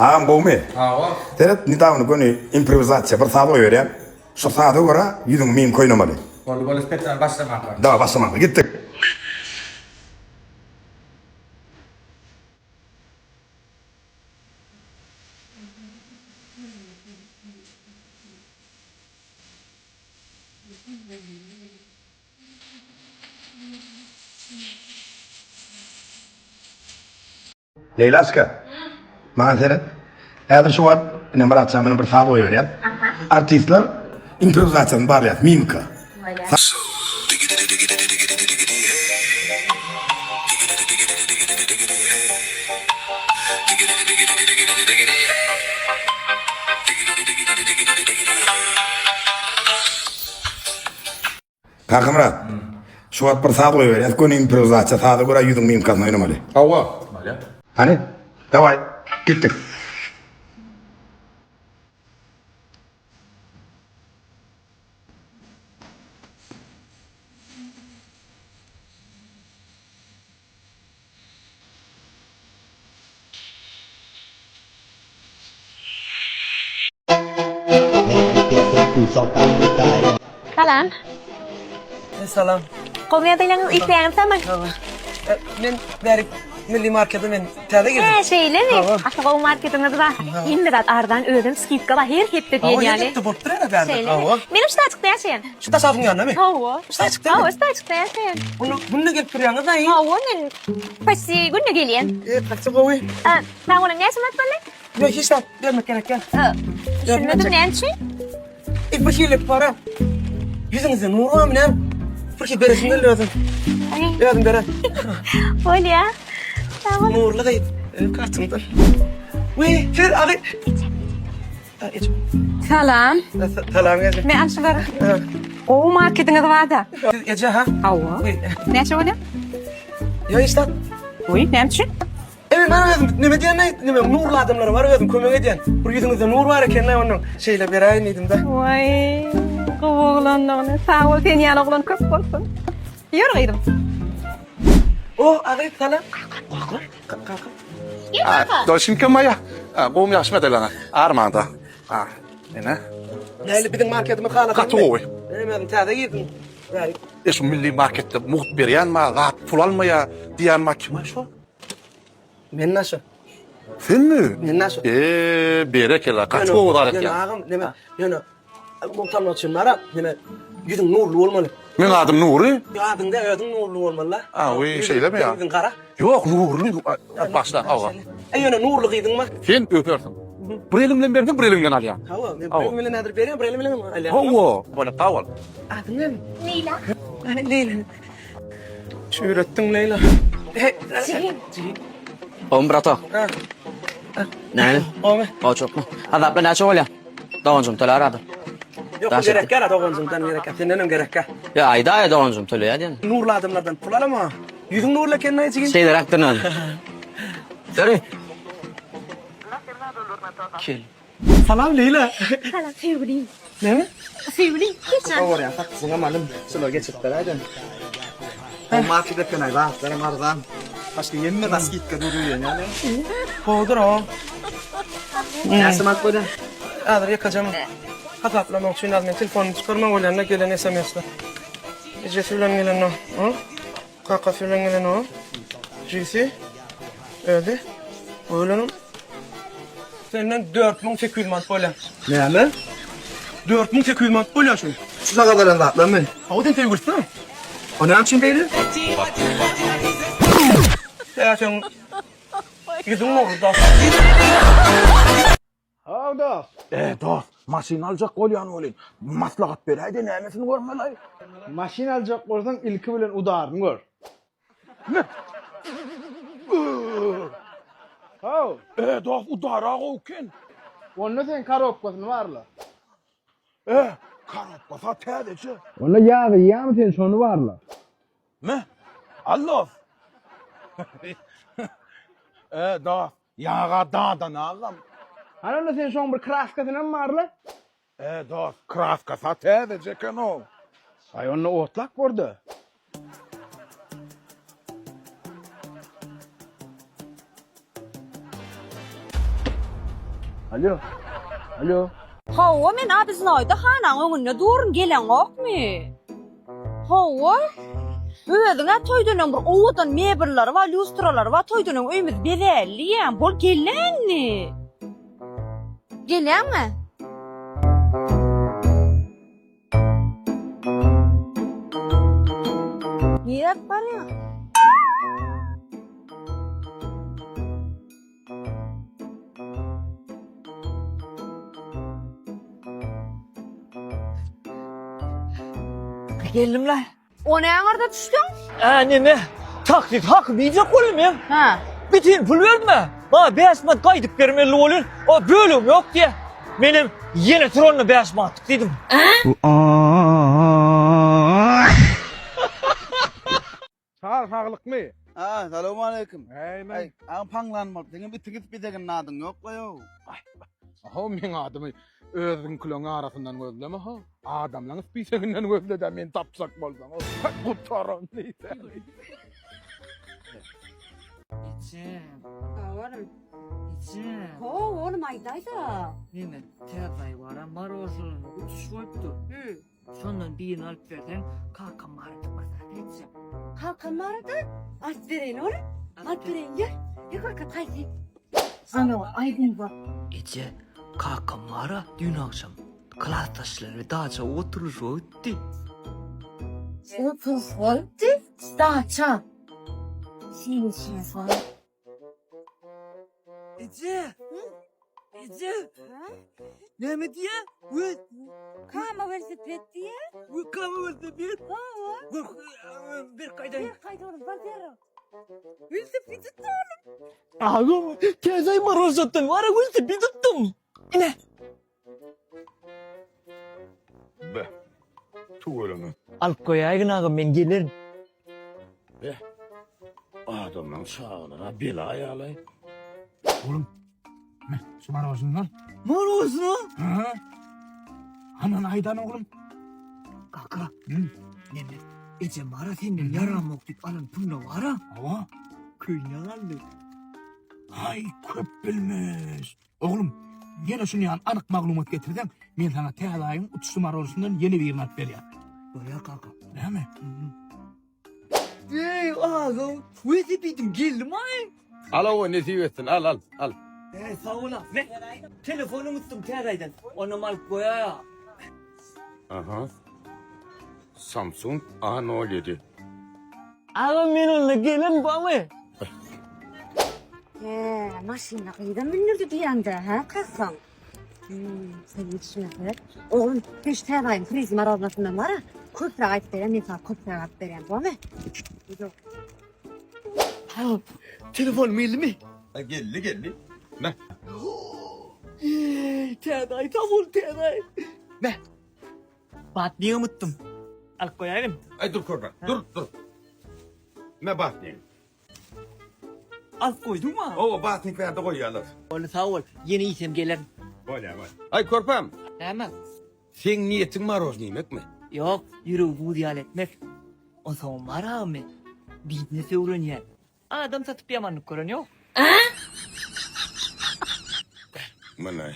Agam gowmy? Hawa. Seret nedawno göni improwizasiýa bir saz goýberýän. Şo saza görä ýüzüňi mimika oýnamaly. Boldy boldy spektakl başlamanka. Dawa başlamanka gitdik. Leýlaska, maňa seret. Häzir şu wagt ine Myratjan bilen bir saz goýberýär. Artistler improwizatsiýasyny barlaýar, mimika. Kakamyrat, şu wagt bir saz goýberýäs, göni improwizasiýa, saza görä ýüzüň mimikasyny oýnamaly. Hawa. Bolýar. Hany, dawaý, gitdik. Salam. Salam. Gowy ýagdaýlaryňyz isleýäňiz saman. Men bärik milli markete men täze girdim. He, şeýlemi? Hawa. Gaty gowy marketiňiz bar. Hemme zat arzan, özem skidka bar her hepde diýen Hawa, ýaly. her hepde bolup dur ene bärde. Şeýlemi? Hawa. Menem ştaçykda ýaşaýan. Şu daşabyň ýanynda Hawa. Ştaçykda Hawa, ştaçykda ýaşaýan. Onda günde gelip durýaňyz aý. Hawa, men Paçti günde gelýän. E, gaty gowy. A, sag boluň, näçe manat boldy? Ýok, hiç zat bermek gerek däl. A, düşünmedim, näme üçin? E, bir hili para. Ýüzüňizde nur barmy näme? Bir hili beresim geldi özüm. Özüm beren. Bolýa. Sag boluň. Nurly gyz. E, kartyňdan. Wiý, siz agy. Salam. Salam eje. Men alşylar. Gowy marketiňiz barda. Siz eje ha? Hawa. Näçe bolýar? Ýok hiç zat. Uý, näme üçin? Ebe men özüm neme diýen neme nurly adamlar bar özüm kömek edýän. Bir ýüzüňizde nur bar eken-le ondan şeýle beräýin diýdim-de. Waý, gowy oglandygyny. Sag bol, sen ýaly oglan köp bolsun. Ýör gyzym. O, agyz salam. Kakam, kakam. Doşinka moýa. Gowmy ýagşymy edeliň. Armanda. Ha, ine. Näli biziň marketimiz haladyňmy? Gaty gowy. Menem özüm täze girdim. Bärik. E şu milli marketde mugt berýän ma, zat pul almaýa diýýän ma kim aý şo? Men naşo. Senmi? Men naşo. E, berekella, gaty gowy zat etýäň. Ýöne agam, neme, ýöne mugt almak üçin bara, neme, ýüzüň nurly bolmaly. Meň adym Nury. Adyň däl, özüň nurly bolmaly-la. A, wiý, şeýlemi ýa? Ýüzüň gara. Ýok, Nurly, başla, hawa. E, ýöne nurly gyzyň bar. Sen öpersiň. Bir eliň bilen berseň, bir eliň bilen alýaň. Hawa, men bir elim bilen häzir berýän, bir elim bilen alýan. Hawa, bolýar, sag bol. Adyň näme? Leýla. Ana, Leýla. Çüýretdiň, Leýla. Jigim. Gowmy, brato? Näme? Gowmy? Gowy çokmy? Azapla näçe bolýar? Doganjygym töle arada. Ýok, Daş gerek ýa doganjygymdan gerek ýa. Sendenem gerek ýa. Ýa aýdaý doganjygym töleýär diýen. Nurly adamlardan pul alama. Ýüzüň nurly eken naý jigim. Şeýleräkdir näme? Seri. Kel. Salam Leýla. Salam söýgülim. Näme? Söýgülim, hiç zat. Gowarýan satyjyňam alym. Şular geçirip beräýdem. O market eken-aý, zatlaram arzan. Başga hemme zat skidka dur öýenýän. Gowudyr o. Näçe manat bolýar? Häzir ýekejam hasaplamak üçin az men telefonymy çykarmak bolýanda gelen SMS-ler. Ejesi bilen gelen o. Kakasy bilen gelen o. Jigisi. Özi. Bu bilenem. Senden 4800 manat bolýar. Näme? 4800 manat bolýar şu. Şu sagadan zatlarmy? Hawa sen söýgülisiň. O näme üçin beýle? Ýa sen ýüzüň nurly dost. Haw dost. E, dost, maşyn aljak bolýan welin, maslahat beräýde nämesini görmeli? Maşyn aljak bolsaň ilki bilen udaryny gör. Haw. E, dost, udara gowy eken. Onda sen korobkasyny barla. E, korobkasy täzeçe. Onda ýagy iýýämi sen şony barla. Me, al dost. E, dost, ýaga dadan agam. Hany onda sen şoň bir kraskasynam barla. E, dost, kraskasy täzeje eken-ow. Aý onda otlap gör-de. Alo. Alo. Hawa, men Abiznoýda hanaň öňünde durun, geleňokmy? Hawa. Özüň-ä toýdan öň bir owadan mebelleri bar, lýustralary bar, toýdan öň öýümizi bezäli diýýän. Bol gel-le indi. Gelýäňmi? Nirä barýaň? Geldim la. O näňerde düşdüň? Ä neme? Taksit haky diýjek boldum men. Ha. Bitin pul berdim ha. Maňa 5 manat gaýdyp bermeli bolýar. O bölüm ýok diýe. Menem ýene turanda 5 manatlyk diýdim. Sag saglykmy? Ha, salowmaleýkim. Eý, men. Aý, aň paňlan bolup, seňem itiň it bezegin adyň ýok-la ýow. Ho, meň adymy özüňkileň arasyndan gözleme ho. Adamlaň spiseginden gözle-de meni tapjak bolsaň. Gutaran diýsene. Ejem. Oglum. Ejem. Ho, oglum aýdaýda. Neme, täze bara marozlany uçuş bolupdyr. Şondan birini alyp berseň, kakam barada bir zat etjek. Kakam barada? Alyp bereýin oglum. Alyp bereýin, ýör. Ýör kaka, haýsy? Eje, kakam bara düýn agşam klasdaşlary bilen daça oturylyşyga gitdi. Oturylyşyga gitdi? Daça. Seniň üçin Eje! Eje! Näme diýýä? We Kama welosiped diýýä. We kama welosiped? Hawa. Bir gaýdaýyn. Bir gaýda oglum, bar derrew. Welosiped tutdy oglum. Agam, täze marozatdan bara welosiped tutdum. Ine. Be. Tüweleme. Alyp goýaýgyn agam, men gelerin. Be. Adamlaň çagalara bela ýaly. Oglum, me, şu marojnyny al. Marojny? Ha. Aman aýdan oglum. Kaka, neme, ejem bara senden ýaramok diýip alan puluna bara. Hawa. Köýnek aldy. Aý, köp bilmiş. Oglum, ýene şuny ýaly anyk maglumat getirseň, men saňa täze aýyň uçuşly marojnyndan ýene birini alyp berýän. Bolýar kaka. Näme? Eý, agam, welosipedim geldi-maý? Al owa nesip etsin, al al al. Eý, sag bol a. Men telefony unutdym täze aýdan. Onam alyp goýaý. Aha. Samsung A07. Agam men onda gelen bamy? He, maşyna gyzam mündürdi diýende, hä, kakaň? Hmm, sen ýetişmese. Oglum, sen şu täze aýyň prizli maroznosyndan bar-a, köpräk aýdyp berýän, men saňa köpräk alyp berýän, bormy? Ýok. Agam, telefonym geldimi? Geldi geldi. Meh. Eý, täze aý, sag bol täze aý. Meh. Batlygy unutdym. Alyp goýaýyn. Aý dur körpe, dur dur. Me batlygy. Alyp goýduňmy? Hawa, batlyk bärde goýýarlar. Boldy, sag bol. Ýene iýsem gelerin. Bolýar, bolýar. Aý körpäm. Näme? Seň niýetiň marojny iýmekmi? Ýok, ýüregi buz ýaly etmek. Onsoňam bar agam men biznes öwrenýän. Adam satyp ýamanlyk gören ýok. Manaý.